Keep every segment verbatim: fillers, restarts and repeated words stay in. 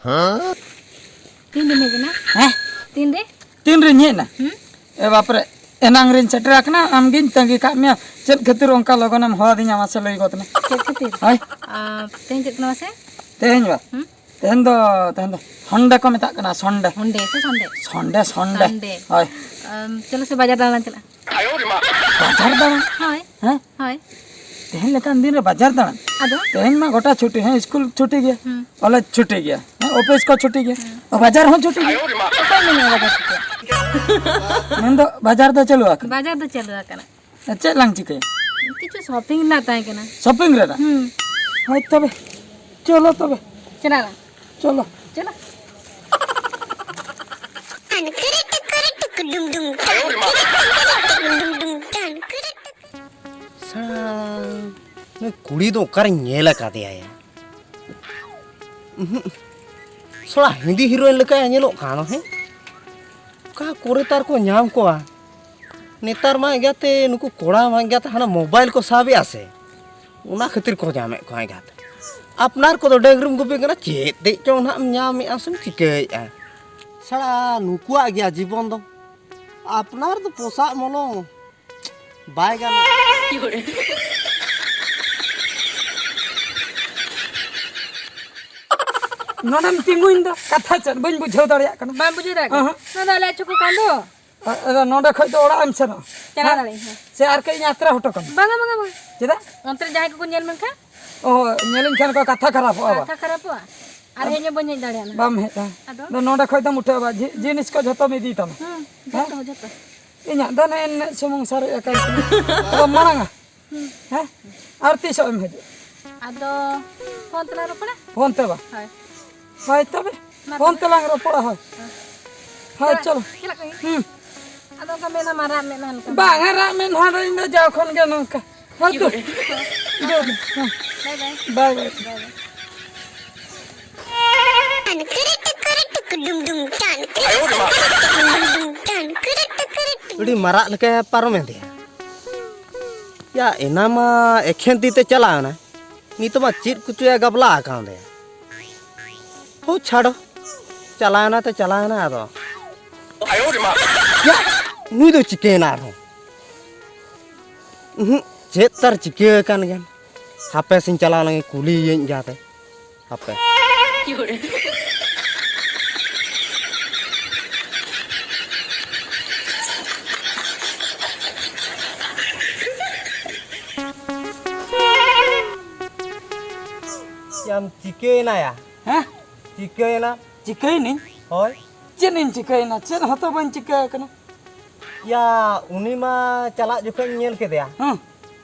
ᱛᱤᱱ ᱨᱮᱢ ᱦᱮᱡ ᱮᱱᱟ? ᱦᱮᱸ? ᱛᱤᱱ ᱨᱮ? ᱛᱤᱱ ᱨᱮᱧ ᱦᱮᱡ ᱮᱱᱟ? ᱦᱩᱸ? ᱮ ᱵᱟᱯᱨᱮ, ᱮᱱᱟᱝ ᱨᱤᱧ ᱥᱮᱴᱮᱨ ᱟᱠᱟᱱᱟ, ᱟᱢᱜᱤᱧ ᱛᱟᱺᱜᱤ ᱠᱟᱜ ᱢᱮᱭᱟ᱾ ᱪᱮᱫ ᱠᱷᱟᱹᱛᱤᱨ ᱚᱱᱠᱟ ᱞᱚᱜᱚᱱᱮᱢ ᱦᱚᱦᱚᱣᱟᱫᱤᱧᱟ, ᱢᱟᱥᱮ ᱞᱟᱹᱭ ᱜᱚᱫ ᱢᱮ᱾ ᱪᱮᱫ ᱠᱷᱟᱹᱛᱤᱨ? ᱦᱳᱭ᱾ ᱟ, ᱛᱮᱦᱮᱧ ᱪᱮᱫ ᱠᱟᱱᱟ ᱢᱟᱥᱮ? ᱛᱮᱦᱮᱧ ᱵᱟ? ᱦᱩᱸ? ᱛᱮᱦᱮᱧ ᱫᱚ, ᱛᱮᱦᱮᱧ ᱫᱚ ᱥᱚᱱᱰᱮ ᱠᱚ ᱢᱮᱛᱟᱜ ᱠᱟᱱᱟ, ᱥᱚᱱᱰᱮ᱾ ᱥᱚᱱᱰᱮ ᱥᱮ ᱥᱚᱱᱰᱮ? Sunday, Sunday. ᱦᱳᱭ᱾ ᱟᱢ, ᱪᱚᱞᱚ ᱥᱮ ᱵᱟᱡᱟᱨ ᱫᱟᱬᱟᱱ ᱪᱟᱞᱟᱜᱼᱟ᱾ ᱵᱟᱡᱟᱨ ᱫᱟᱬᱟᱱ? ᱦᱳᱭ᱾ ᱦᱮᱸ? ᱦᱳᱭ᱾ ᱛᱮᱦᱮᱧ ᱞᱮᱠᱟᱱ ᱫᱤᱱ ᱨᱮ ᱵᱟᱡᱟᱨ ᱫᱟᱬᱟᱱ? ᱟᱫᱚ? ᱛᱮᱦᱮᱧ ᱢᱟ ᱜᱚᱴᱟ ᱪᱷᱩᱴᱤ, ᱦᱮᱸ, ᱥᱠᱩᱞ ᱪᱷᱩᱴᱤ ᱜᱮᱭᱟ, ᱦᱩᱸ᱾ ᱠᱚᱞᱮᱡᱽ ᱪᱷᱩᱴᱤ ᱜᱮᱭᱟ, ᱦᱮᱸ, ᱚᱯᱷᱤᱥ ᱠᱚ ᱪᱷᱩᱴᱤ ᱜᱮᱭᱟ, ᱦᱩᱸ᱾ ᱚ, ᱵᱟᱡᱟᱨ ᱦᱚᱸ ᱪᱷᱩᱴᱤ ᱜᱮᱭᱟ᱾ ᱚᱠᱚᱭ ᱢᱮᱱᱟ ᱵᱟᱡᱟᱨ ᱪᱷᱩᱴᱤ? ᱢᱮᱱᱫᱚ ᱵᱟᱡᱟᱨ ᱫᱚ ᱪᱟᱹᱞᱩ ᱟᱠᱟᱱᱟ᱾ ᱵᱟᱡᱟᱨ ᱫᱚ ᱪᱟᱹᱞᱩ ᱟᱠᱟᱱᱟ᱾ ᱪᱮᱫ ᱞᱟᱝ ᱪᱤᱠᱟᱹᱭᱟ? ᱠᱤᱪᱷᱩ ᱥᱚᱯᱤᱝ ᱨᱮᱱᱟᱜ ᱛᱟᱦᱮᱸ ᱠᱟᱱᱟ᱾ ᱥᱚᱯᱤᱝ ᱨᱮᱱᱟᱜ? ᱦᱩᱸ᱾ ᱦᱳᱭ ᱛᱚᱵᱮ, ᱪᱚᱞᱚ ᱛᱚᱵᱮ᱾ ᱪᱟᱞᱟᱜ ᱟᱞᱟᱝ᱾ ᱪᱚᱞᱚ᱾ ᱪᱚᱞᱚ᱾ ᱥᱟᱞᱟ, ᱱᱩᱭ ᱠᱩᱲᱤ ᱫᱚ ᱚᱠᱟᱨᱮᱧ ᱧᱮᱞ ᱟᱠᱟᱫᱮᱭᱟ ᱭᱟ? ᱩᱦᱩᱸᱜ᱾ ᱥᱟᱞᱟ ᱦᱤᱱᱫᱤ ᱦᱤᱨᱳᱭᱤᱱ ᱞᱮᱠᱟᱭ ᱧᱮᱞᱚᱜ ᱠᱟᱱ, ᱦᱮᱸ? ᱚᱠᱟ ᱠᱚᱨᱮ ᱛᱟᱨ ᱠᱚ ᱧᱟᱢ ᱠᱚᱣᱟ? ᱱᱮᱛᱟᱨ ᱢᱟ ᱮᱸᱜᱟᱛᱮ ᱱᱩᱠᱩ ᱠᱚᱲᱟ ᱢᱟ ᱮᱸᱜᱟᱛᱮ ᱦᱟᱱᱟ ᱢᱳᱵᱟᱭᱤᱞ ᱠᱚ ᱥᱟᱵᱮᱜᱼᱟ ᱥᱮ, ᱚᱱᱟ ᱠᱷᱟᱹᱛᱤᱨ ᱠᱚ ᱧᱟᱢᱮᱫ ᱠᱚᱣᱟ ᱮᱸᱜᱟᱛᱮ᱾ ᱟᱯᱱᱟᱨ ᱠᱚᱫᱚ ᱰᱟᱹᱝᱨᱤᱢ ᱜᱩᱯᱤ ᱠᱟᱱᱟ, ᱪᱮᱫ ᱛᱮᱫ ᱪᱚᱝ ᱱᱟᱦᱟᱜ ᱮᱢ ᱧᱟᱢᱮᱜᱼᱟ ᱥᱮᱢ ᱪᱤᱠᱟᱹᱭᱮᱜᱼᱟ? ᱥᱟᱞᱟ ᱱᱩᱠᱩᱣᱟᱜ ᱜᱮᱭᱟ ᱡᱤᱵᱚᱱ ᱫᱚ, ᱟᱯᱱᱟᱨ ᱫᱚ ᱯᱚᱥᱟᱜ ᱢᱚᱞᱚᱝ᱾ ᱵᱟᱭ ᱜᱟᱱᱚᱜᱼᱟ᱾ ᱱᱚᱰᱮᱢ ᱛᱤᱸᱜᱩᱭᱮᱱ ᱫᱚ, ᱠᱟᱛᱷᱟ ᱪᱮᱫ? ᱵᱟᱹᱧ ᱵᱩᱡᱷᱟᱹᱣ ᱫᱟᱲᱮᱭᱟᱜ ᱠᱟᱱᱟ᱾ ᱵᱟᱢ ᱵᱩᱡᱷᱟᱹᱣ ᱫᱟᱲᱮᱭᱟᱜ ᱠᱟᱱᱟ? ᱚᱦᱚᱸ᱾ ᱱᱚᱣᱟ ᱫᱚ ᱟᱞᱮ ᱟᱹᱪᱩ ᱠᱚ ᱠᱟᱱ ᱫᱚ᱾ ᱟ-, ᱟᱫᱚ ᱱᱚᱰᱮ ᱠᱷᱚᱡ ᱫᱚ ᱚᱲᱟᱜ ᱮᱢ ᱥᱮᱱᱚᱜᱼᱟ? ᱪᱟᱞᱟᱣ ᱦᱮᱸ? ᱫᱟᱲᱮᱭᱟᱜᱼᱟ, ᱦᱮᱸ᱾ ᱥᱮ ᱟᱨ ᱠᱟᱹᱡ ᱤᱧ ᱟᱛᱨᱟ ᱦᱚᱴᱚ ᱠᱟᱢᱟ? ᱵᱟᱝᱟ, ᱵᱟᱝᱟ, ᱵᱟᱝᱟ᱾ ᱪᱮᱫᱟᱜ? ᱚᱱᱛᱮ ᱨᱮ ᱡᱟᱦᱟᱸᱭ ᱠᱚᱠᱚ ᱧᱮᱞ ᱢᱮᱱᱠᱷᱟᱱ? ᱚ, ᱧᱮᱞᱤᱧ ᱠᱷᱟᱱ ᱠᱚ ᱠᱟᱛᱷᱟ ᱠᱷᱟᱨᱟᱯᱚᱜᱼᱟ ᱵᱟ? ᱠᱟᱛᱷᱟ ᱠᱷᱟᱨᱟᱯᱚᱜᱼᱟ᱾ ᱟᱨ ᱟᱫᱚ ᱦᱮᱡ ᱦᱚᱸ ᱵᱟᱹᱧ ᱦᱮᱡ ᱫᱟᱲᱮᱭᱟᱜᱼᱟ ᱱᱟᱦᱟᱜ᱾ ᱵᱟᱢ ᱦᱮᱡᱼᱟ᱾ ᱟᱫᱚ? ᱟᱫᱚ ᱱᱚᱰᱮ ᱠᱷᱚᱡ ᱫᱚᱢ ᱩᱴᱷᱟᱹᱣᱟ ᱵᱟ? ᱡᱤ-, ᱡᱤᱱᱤᱥ ᱠᱚ ᱡᱷᱚᱛᱚᱢ ᱤᱫᱤ ᱛᱟᱢᱟ᱾ ᱦᱩᱸ, ᱦᱮᱸ? ᱡᱷᱚᱛᱚ, ᱡᱷᱚᱛᱚ᱾ ᱤᱧᱟᱹᱜ ᱫᱚ ᱱᱮ-, ᱮᱱᱮᱡ ᱥᱩᱢᱩᱝ ᱥᱟᱨᱮᱡ ᱟᱠᱟᱱ ᱛᱤᱧᱟ᱾ ᱟᱫᱚ ᱢᱟᱲᱟᱝᱟ᱾ ᱦᱩᱸ᱾ ᱦᱮᱸ? ᱟᱨ ᱛᱤᱥᱚᱜ ᱮᱢ ᱦᱤᱡᱩᱜᱼᱟ? ᱟᱫᱚ ᱯᱷᱳᱱ ᱛᱮᱞᱟᱝ ᱨᱚᱯᱚᱲᱟ᱾ ᱯᱷᱳᱱ ᱛᱮ ᱵᱟ? ᱦᱳᱭ᱾ ᱦᱳᱭ ᱛᱚᱵᱮ᱾ ᱢᱟ ᱯᱷᱳᱱ ᱛᱚᱵᱮ᱾ ᱛᱮᱞᱟᱝ ᱨᱚᱯᱚᱲᱟ, ᱦᱳᱭ᱾ ᱦᱳᱭ, ᱪᱟᱞᱟᱜ, ᱪᱚᱞᱚ᱾ ᱪᱟᱞᱟᱜ ᱠᱟᱹᱧ᱾ ᱦᱩᱸ᱾ ᱟᱫᱚ ᱚᱱᱠᱟ ᱢᱮᱫ ᱦᱟᱢᱟᱨᱟᱜ ᱢᱮᱫ ᱦᱟᱸ ᱞᱮᱠᱟ᱾ ᱵᱟᱝ, ᱟᱨᱟᱜ ᱢᱮᱫ ᱦᱟᱸ ᱫᱚ ᱤᱧ ᱫᱚ ᱡᱟᱣ ᱠᱷᱚᱱ ᱜᱮ ᱱᱚᱝᱠᱟ᱾ ᱦᱳᱭ ᱛᱚ᱾ ᱡᱚᱦᱟᱨ ᱜᱮ᱾ ᱦᱮᱸ᱾ ᱵᱟᱭ ᱵᱟᱭ᱾ ᱵᱟᱭ ᱵᱟᱭ᱾ ᱵᱟᱭ ᱵᱟᱭ᱾ ᱟᱹᱰᱤ ᱢᱟᱨᱟᱜ ᱞᱮᱠᱟᱭ ᱯᱟᱨᱚᱢᱮᱱ ᱛᱟᱭᱟ᱾ ᱭᱟ, ᱮᱱᱟ ᱢᱟ ᱮᱠᱷᱮᱱ ᱛᱤ ᱛᱮ ᱪᱟᱞᱟᱣ ᱮᱱᱟ, ᱱᱤᱛᱚᱜ ᱢᱟ ᱪᱮᱫ ᱠᱚᱪᱚᱭ ᱜᱟᱵᱞᱟ ᱟᱠᱟᱱ ᱛᱟᱭᱟ᱾ ᱦᱳ, ᱪᱷᱟᱲᱚ᱾ ᱪᱟᱞᱟᱣᱮᱱᱟ ᱛᱚ ᱪᱟᱞᱟᱣᱮᱱᱟ ᱟᱫᱚ᱾ ᱭᱟ, ᱱᱩᱭ ᱫᱚ ᱪᱤᱠᱟᱹᱭᱮᱱᱟ ᱟᱨᱦᱚᱸ? ᱩᱦᱩᱸ, ᱪᱮᱫ ᱛᱟᱨ ᱪᱤᱠᱟᱹ ᱟᱠᱟᱱ ᱜᱮᱭᱟ? ᱦᱟᱯᱮ ᱥᱮᱧ ᱪᱟᱞᱟᱣ ᱞᱮᱱ ᱜᱮ, ᱠᱩᱞᱤᱭᱮᱭᱟᱹᱧ ᱜᱮ ᱦᱟᱯᱮ᱾ ᱦᱟᱯᱮ᱾ ᱭᱟᱢ ᱪᱤᱠᱟᱹᱭᱮᱱᱟ ᱭᱟ? ᱦᱮᱸ? ᱪᱤᱠᱟᱹᱭᱮᱱᱟ? ᱪᱤᱠᱟᱹᱭᱮᱱᱟᱹᱧ? ᱦᱳᱭ᱾ ᱪᱮᱫ ᱤᱧ ᱪᱤᱠᱟᱹᱭᱮᱱᱟ? ᱪᱮᱫ ᱦᱚᱸᱛᱚ ᱵᱟᱹᱧ ᱪᱤᱠᱟᱹ ᱟᱠᱟᱱᱟ᱾ ᱭᱟ, ᱩᱱᱤ ᱢᱟ ᱪᱟᱞᱟᱜ ᱡᱚᱠᱷᱚᱱ ᱤᱧ ᱧᱮᱞ ᱠᱮᱫᱮᱭᱟ᱾ ᱦᱮᱸ᱾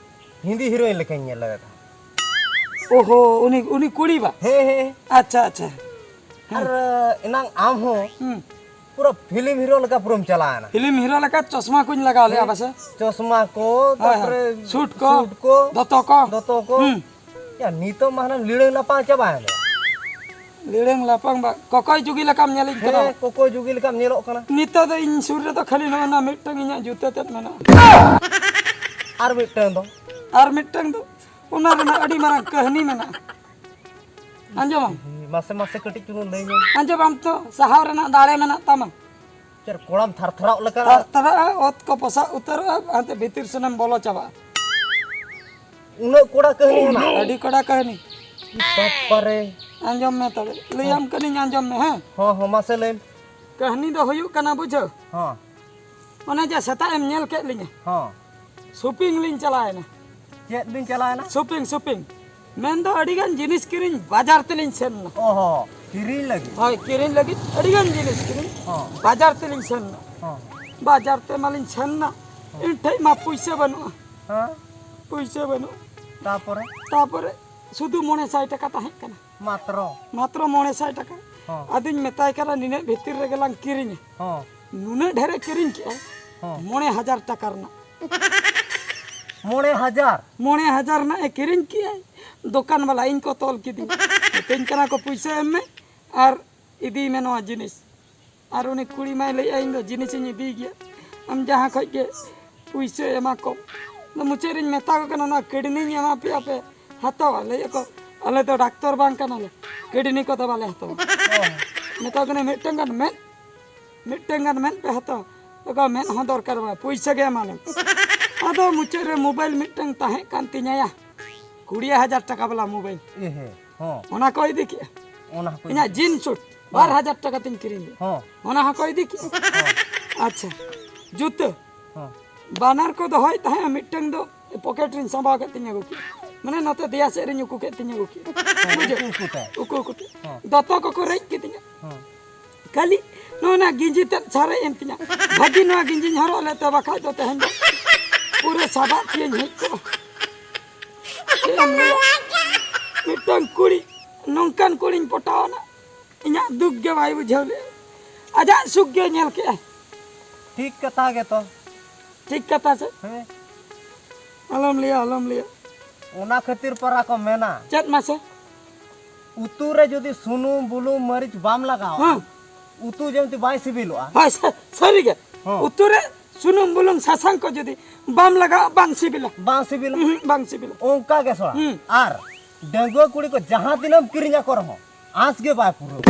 ᱦᱤᱱᱫᱤ ᱦᱤᱨᱳᱭᱤᱱ ᱞᱮᱠᱟᱧ ᱧᱮᱞ ᱞᱮᱫᱮ ᱛᱟᱦᱮᱸᱫ᱾ ᱳᱦᱳ, ᱩᱱᱤ, ᱩᱱᱤ ᱠᱩᱲᱤ ᱵᱟ? ᱦᱮᱸ, ᱦᱮᱸ᱾ ᱟᱪᱪᱷᱟ, ᱟᱪᱪᱷᱟ᱾ ᱦᱮᱸ᱾ ᱟᱨ ᱮᱱᱟᱝ ᱟᱢ ᱦᱚᱸ ᱦᱩᱸ᱾ ᱯᱩᱨᱟᱹ ᱯᱷᱤᱞᱢ ᱦᱤᱨᱳ ᱞᱮᱠᱟ ᱯᱩᱨᱟᱹᱢ ᱪᱟᱞᱟᱣᱮᱱᱟ᱾ ᱯᱷᱤᱞᱢ ᱦᱤᱨᱳ ᱞᱮᱠᱟ ᱪᱚᱥᱢᱟ ᱠᱚᱧ ᱞᱟᱜᱟᱣ ᱞᱮᱜᱼᱟ ᱦᱮᱸ᱾ ᱯᱟᱥᱮ᱾ ᱪᱚᱥᱢᱟ ᱠᱚ, ᱦᱳᱭ, ᱦᱳᱭ᱾ ᱛᱟᱨᱯᱚᱨᱮ ᱥᱩᱴ ᱠᱚ, ᱥᱩᱴ ᱠᱚ, ᱫᱚᱛᱚ ᱠᱚ᱾ ᱫᱚᱛᱚ ᱠᱚ᱾ ᱦᱩᱸ᱾ ᱭᱟ, ᱱᱤᱛᱚᱜ ᱢᱟ ᱦᱟᱱᱟᱢ ᱞᱤᱲᱟᱹᱝ ᱞᱟᱯᱟᱝ ᱪᱟᱵᱟᱭᱮᱱ ᱫᱚ᱾ ᱞᱤᱲᱟᱹᱝ ᱞᱟᱯᱟᱝ ᱵᱟ, ᱠᱚᱠᱚᱭ ᱡᱩᱜᱤ ᱞᱮᱠᱟᱢ ᱧᱮᱞᱤᱧ ᱠᱟᱱᱟ᱾ ᱦᱮᱸ, ᱠᱚᱠᱚᱭ ᱡᱩᱜᱤ ᱞᱮᱠᱟᱢ ᱧᱮᱞᱚᱜ ᱠᱟᱱᱟ᱾ ᱱᱤᱛᱚᱜ ᱫᱚ ᱤᱧ ᱥᱩᱨ ᱨᱮᱫᱚ ᱠᱷᱟᱹᱞᱤ ᱱᱚᱜᱼᱚ ᱱᱟ ᱢᱤᱫᱴᱟᱝ ᱤᱧᱟᱹᱜ ᱡᱩᱛᱟᱹ ᱛᱮᱫ ᱢᱮᱱᱟᱜᱼᱟ᱾ ᱟᱨ ᱢᱤᱫᱴᱟᱝ ᱫᱚ? ᱟᱨ ᱢᱤᱫᱴᱟᱝ ᱫᱚ, ᱚᱱᱟ ᱨᱮᱱᱟᱜ ᱟᱹᱰᱤ ᱢᱟᱨᱟᱝ ᱠᱟᱹᱦᱱᱤ ᱢᱮᱱᱟᱜᱼᱟ᱾ ᱟᱸᱡᱚᱢᱟᱢ? ᱢᱟᱥᱮ, ᱢᱟᱥᱮ ᱠᱟᱹᱴᱤᱡ ᱪᱩᱞᱩᱝ ᱞᱟᱹᱭ ᱧᱚᱜ᱾ ᱟᱸᱡᱚᱢᱟᱢ ᱛᱚ, ᱥᱟᱦᱟᱣ ᱨᱮᱱᱟᱜ ᱫᱟᱲᱮ ᱢᱮᱱᱟᱜ ᱛᱟᱢᱟ᱾ ᱪᱮᱫ ᱠᱚᱲᱟᱢ ᱛᱷᱟᱨ ᱛᱷᱟᱨᱟᱜ ᱞᱮᱠᱟ? ᱛᱷᱟᱨ ᱛᱷᱟᱨᱟᱜᱼᱟ, ᱚᱛ ᱠᱚ ᱯᱚᱥᱟᱜ ᱩᱛᱟᱹᱨᱚᱜᱼᱟ, ᱦᱟᱱᱛᱮ ᱵᱷᱤᱛᱤᱨ ᱥᱮᱱᱮᱢ ᱵᱚᱞᱚ ᱪᱟᱵᱟᱜᱼᱟ᱾ ᱩᱱᱟᱹᱜ ᱠᱚᱲᱟ ᱠᱟᱹᱦᱱᱤ ᱢᱮᱱᱟᱜᱼᱟ? ᱟᱹᱰᱤ ᱠᱚᱲᱟ ᱠᱟᱹᱦᱱᱤ᱾ ᱵᱟᱯᱟᱨᱮ᱾ ᱟᱸᱡᱚᱢ ᱢᱮ ᱛᱚᱵᱮ, ᱞᱟᱹᱭᱟᱢ ᱦᱚᱸ᱾ ᱠᱟᱹᱱᱟᱹᱧ, ᱟᱸᱡᱚᱢ ᱢᱮ, ᱦᱮᱸ? ᱦᱚᱸ, ᱦᱚᱸ, ᱢᱟᱥᱮ ᱞᱟᱹᱭ ᱢᱮ᱾ ᱠᱟᱹᱦᱱᱤ ᱫᱚ ᱦᱩᱭᱩᱜ ᱠᱟᱱᱟ, ᱵᱩᱡᱷᱟᱹᱣ? ᱦᱚᱸ᱾ ᱚᱱᱮ ᱡᱮ ᱥᱮᱛᱟᱜ ᱮᱢ ᱧᱮᱞ ᱠᱮᱫ ᱞᱤᱧᱟ, ᱦᱚᱸ᱾ ᱥᱚᱯᱤᱝ ᱞᱤᱧ ᱪᱟᱞᱟᱣᱮᱱᱟ᱾ ᱪᱮᱫ ᱵᱤᱱ ᱪᱟᱞᱟᱣᱮᱱᱟ? Shopping, shopping. ᱢᱮᱱᱫᱚ ᱟᱹᱰᱤᱜᱟᱱ ᱡᱤᱱᱤᱥ ᱠᱤᱨᱤᱧ ᱵᱟᱡᱟᱨ ᱛᱮᱞᱤᱧ ᱥᱮᱱ ᱮᱱᱟ᱾ ᱚ ᱦᱚᱸ, ᱠᱤᱨᱤᱧ ᱞᱟᱹᱜᱤᱫ? ᱦᱳᱭ, ᱠᱤᱨᱤᱧ ᱞᱟᱹᱜᱤᱫ ᱟᱹᱰᱤᱜᱟᱱ ᱡᱤᱱᱤᱥ ᱠᱤᱨᱤᱧ ᱦᱚᱸ᱾ ᱵᱟᱡᱟᱨ ᱛᱮᱞᱤᱧ ᱥᱮᱱ ᱮᱱᱟ᱾ ᱦᱚᱸ᱾ ᱵᱟᱡᱟᱨ ᱛᱮ ᱢᱟᱞᱤᱧ ᱥᱮᱱ ᱮᱱᱟ, ᱦᱚᱸ᱾ ᱤᱧ ᱴᱷᱮᱡ ᱢᱟ ᱯᱩᱭᱥᱟᱹ ᱵᱟᱹᱱᱩᱜᱼᱟ᱾ ᱦᱮᱸ? ᱯᱩᱭᱥᱟᱹ ᱵᱟᱹᱱᱩᱜᱼᱟ᱾ ᱛᱟᱯᱚᱨᱮ? ᱛᱟᱯᱚᱨᱮ ᱥᱩᱫᱷᱩ ᱢᱚᱬᱮ ᱥᱟᱭ ᱴᱟᱠᱟ ᱛᱟᱦᱮᱸ ᱠᱟᱱᱟ᱾ ᱢᱟᱛᱨᱚ? ᱢᱟᱛᱨᱚ ᱢᱚᱬᱮ ᱥᱟᱭ ᱴᱟᱠᱟ᱾ ᱦᱚᱸ᱾ ᱟᱫᱚᱧ ᱢᱮᱛᱟᱭ ᱠᱟᱱᱟ, "ᱱᱤᱱᱟᱹᱜ ᱵᱷᱤᱛᱤᱨ ᱨᱮᱜᱮ ᱞᱟᱝ ᱠᱤᱨᱤᱧᱟ᱾" ᱦᱚᱸ᱾ ᱱᱩᱱᱟᱹᱜ ᱰᱷᱮᱨᱮ ᱠᱤᱨᱤᱧ ᱠᱮᱜᱼᱟ, ᱦᱚᱸ᱾ ᱢᱚᱬᱮ ᱦᱟᱡᱟᱨ ᱴᱟᱠᱟ ᱨᱮᱱᱟᱜ᱾ ᱢᱚᱬᱮ ᱦᱟᱡᱟᱨ? ᱢᱚᱬᱮ ᱦᱟᱡᱟᱨ ᱨᱮᱱᱟᱜ ᱮ ᱠᱤᱨᱤᱧ ᱠᱮᱜᱼᱟᱭ᱾ ᱫᱚᱠᱟᱱ ᱵᱟᱞᱟ ᱤᱧ ᱠᱚ ᱛᱚᱞ ᱠᱤᱫᱤᱧᱟ᱾ ᱢᱤᱛᱟᱹᱧ ᱠᱟᱱᱟ ᱠᱚ, "ᱯᱩᱭᱥᱟᱹ ᱮᱢ ᱢᱮ ᱟᱨ ᱤᱫᱤᱭ ᱢᱮ ᱱᱚᱣᱟ ᱡᱤᱱᱤᱥ᱾" ᱟᱨ ᱩᱱᱤ ᱠᱩᱲᱤ ᱢᱟᱭ ᱞᱟᱹᱭᱮᱜᱼᱟ, "ᱤᱧ ᱫᱚ ᱡᱤᱱᱤᱥ ᱤᱧ ᱤᱫᱤᱭ ᱜᱮᱭᱟ, ᱟᱢ ᱡᱟᱦᱟᱸ ᱠᱷᱚᱡ ᱜᱮ ᱯᱩᱭᱥᱟᱹ ᱮᱢᱟ ᱠᱚᱢ᱾" ᱟᱫᱚ ᱢᱩᱪᱟᱹᱫ ᱨᱤᱧ ᱢᱮᱛᱟ ᱠᱚ ᱠᱟᱱᱟ, "ᱱᱚᱣᱟ ᱠᱤᱰᱱᱤᱧ ᱮᱢᱟ ᱯᱮᱭᱟ ᱯᱮ ᱦᱟᱛᱟᱣᱟ?" ᱞᱟᱹᱭᱮᱜᱼᱟ ᱠᱚ, "ᱟᱞᱮ ᱫᱚ ᱰᱟᱠᱛᱚᱨ ᱵᱟᱝ ᱠᱟᱱᱟᱞᱮ, ᱠᱤᱰᱱᱤ ᱠᱚᱫᱚ ᱵᱟᱞᱮ ᱦᱟᱛᱟᱣᱟ᱾ ᱢᱮᱛᱟ ᱠᱚ ᱠᱟᱹᱱᱟᱹᱧ ᱢᱤᱫᱴᱟᱝ ᱜᱟᱱ ᱢᱮᱫ, ᱢᱤᱫᱴᱟᱝ ᱜᱟᱱ ᱢᱮᱫ ᱯᱮ ᱦᱟᱛᱟᱣᱟ᱾ ᱛᱚᱠᱟ ᱢᱮᱫ ᱦᱚᱸ ᱫᱚᱨᱠᱟᱨ ᱵᱟᱝ, ᱯᱩᱭᱥᱟᱹ ᱜᱮ ᱮᱢᱟᱞᱮᱢ᱾ ᱟᱫᱚ ᱢᱩᱪᱟᱹᱫ ᱨᱮ ᱢᱳᱵᱟᱭᱤᱞ ᱢᱤᱫᱴᱟᱝ ᱛᱟᱦᱮᱸ ᱠᱟᱱ ᱛᱤᱧᱟᱹᱭᱟ, ᱠᱩᱲᱤ ᱦᱟᱡᱟᱨ ᱴᱟᱠᱟ ᱵᱟᱞᱟ ᱢᱳᱵᱟᱭᱤᱞ᱾ ᱮ ᱦᱮᱸ, ᱦᱚᱸ᱾ ᱚᱱᱟ ᱠᱚ ᱤᱫᱤ ᱠᱮᱜᱼᱟ᱾ ᱚᱱᱟ ᱦᱚᱸᱠᱚ ᱤᱧᱟᱹᱜ ᱤᱫᱤ ᱡᱤᱱ ᱥᱩᱴ ᱦᱚᱸ᱾ ᱵᱟᱨ ᱦᱟᱡᱟᱨ ᱴᱟᱠᱟ ᱛᱤᱧ ᱠᱤᱨᱤᱧ ᱞᱮᱫ᱾ ᱦᱚᱸ᱾ ᱚᱱᱟ ᱦᱚᱸᱠᱚ ᱤᱫᱤ ᱠᱮᱜᱼᱟ᱾ ᱦᱚᱸ᱾ ᱟᱪᱪᱷᱟ, ᱡᱩᱛᱟᱹ᱾ ᱦᱚᱸ᱾ ᱵᱟᱱᱟᱨ ᱠᱚ ᱫᱚᱦᱚᱭ ᱛᱟᱦᱮᱸᱜᱼᱟ, ᱢᱤᱫᱴᱟᱝ ᱫᱚ ᱯᱚᱠᱮᱴ ᱨᱤᱧ ᱥᱟᱢᱵᱟᱣ ᱠᱮᱫ ᱛᱤᱧ ᱟᱹᱜᱩ ᱠᱮᱜᱼᱟ᱾ ᱢᱟᱱᱮ ᱱᱚᱛᱮ ᱫᱮᱭᱟ ᱥᱮᱫ ᱨᱤᱧ ᱩᱠᱩ ᱠᱮᱫ ᱛᱤᱧ ᱟᱹᱜᱩ ᱠᱮᱜᱼᱟ᱾ ᱦᱚᱸ, ᱵᱩᱡᱷᱟᱹᱣ? ᱩᱠᱩ ᱩᱠᱩ ᱛᱮ᱾ ᱩᱠᱩ ᱩᱠᱩ ᱛᱮ᱾ ᱦᱚᱸ᱾ ᱫᱚᱛᱚ ᱠᱚᱠᱚ ᱨᱮᱡ ᱠᱤᱫᱤᱧᱟ᱾ ᱦᱚᱸ᱾ ᱠᱷᱟᱹᱞᱤ ᱱᱚᱜᱼᱚ ᱱᱟ ᱜᱮᱸᱡᱤ ᱛᱮᱫ ᱥᱟᱨᱮᱡ ᱮᱱ ᱛᱤᱧᱟ᱾ ᱵᱷᱟᱹᱜᱤ ᱱᱚᱣᱟ ᱜᱮᱸᱡᱤᱧ ᱦᱚᱨᱚᱜ ᱞᱮᱫ ᱛᱮ, ᱵᱟᱠᱷᱟᱡ ᱫᱚ ᱛᱮᱦᱮᱧ ᱫᱚ ᱯᱩᱨᱟᱹ ᱥᱟᱵᱟᱫ ᱛᱤᱭᱟᱹᱧ ᱦᱮᱡ ᱠᱚᱜᱼᱟ᱾ ᱪᱮᱫ ᱮᱢ ᱞᱟᱹᱭᱟ? ᱢᱤᱫᱴᱟᱝ ᱠᱩᱲᱤ, ᱱᱚᱝᱠᱟᱱ ᱠᱩᱲᱤᱧ ᱯᱚᱴᱟᱣ ᱮᱱᱟ, ᱤᱧᱟᱹᱜ ᱫᱩᱠ ᱜᱮ ᱵᱟᱭ ᱵᱩᱡᱷᱟᱹᱣ ᱞᱮᱫᱼᱟ, ᱟᱡᱟᱜ ᱥᱩᱠ ᱜᱮ ᱧᱮᱞ ᱠᱮᱜᱼᱟᱭ᱾ ᱴᱷᱤᱠ ᱠᱟᱛᱷᱟ ᱜᱮᱛᱚ᱾ ᱴᱷᱤᱠ ᱠᱟᱛᱷᱟ ᱥᱮ? ᱦᱮᱸ᱾ ᱟᱞᱚᱢ ᱞᱟᱹᱭᱟ, ᱟᱞᱚᱢ ᱞᱟᱹᱭᱟ᱾ ᱚᱱᱟ ᱠᱷᱟᱹᱛᱤᱨ ᱯᱟᱨᱟ ᱠᱚ ᱢᱮᱱᱟ, ᱪᱮᱫ ᱢᱟᱥᱮ? ᱩᱛᱩ ᱨᱮ ᱡᱩᱫᱤ ᱥᱩᱱᱩᱢ, ᱵᱩᱞᱩᱝ, ᱢᱟᱹᱨᱤᱪ ᱵᱟᱢ ᱞᱟᱜᱟᱣᱟ, ᱦᱮᱸ᱾ ᱩᱛᱩ ᱡᱮᱢᱛᱤ ᱵᱟᱭ ᱥᱤᱵᱤᱞᱚᱜᱼᱟ᱾ ᱦᱳᱭ, ᱥᱟ-, ᱥᱟᱹᱨᱤᱜᱮ᱾ ᱦᱚᱸ᱾ ᱩᱛᱩ ᱨᱮ ᱥᱩᱱᱩᱢ, ᱵᱩᱞᱩᱝ, ᱥᱟᱥᱟᱝ ᱠᱚ ᱡᱩᱫᱤ ᱵᱟᱢ ᱞᱟᱜᱟᱣᱟ, ᱵᱟᱝ ᱥᱤᱵᱤᱞᱟ᱾ ᱵᱟᱝ ᱥᱤᱵᱤᱞᱟ᱾ ᱩᱦᱩᱸ, ᱵᱟᱝ ᱥᱤᱵᱤᱞᱟ᱾ ᱚᱱᱠᱟ ᱜᱮ ᱥᱚᱲᱟ᱾ ᱦᱩᱸ᱾ ᱟᱨ ᱰᱟᱺᱜᱩᱣᱟᱹ ᱠᱩᱲᱤ ᱠᱚ ᱡᱟᱦᱟᱸ ᱛᱤᱱᱟᱹᱜ ᱮᱢ ᱠᱤᱨᱤᱧ ᱟᱠᱚ ᱨᱮᱦᱚᱸ, ᱟᱸᱥ ᱜᱮ ᱵᱟᱭ ᱯᱩᱨᱟᱹᱣᱟ᱾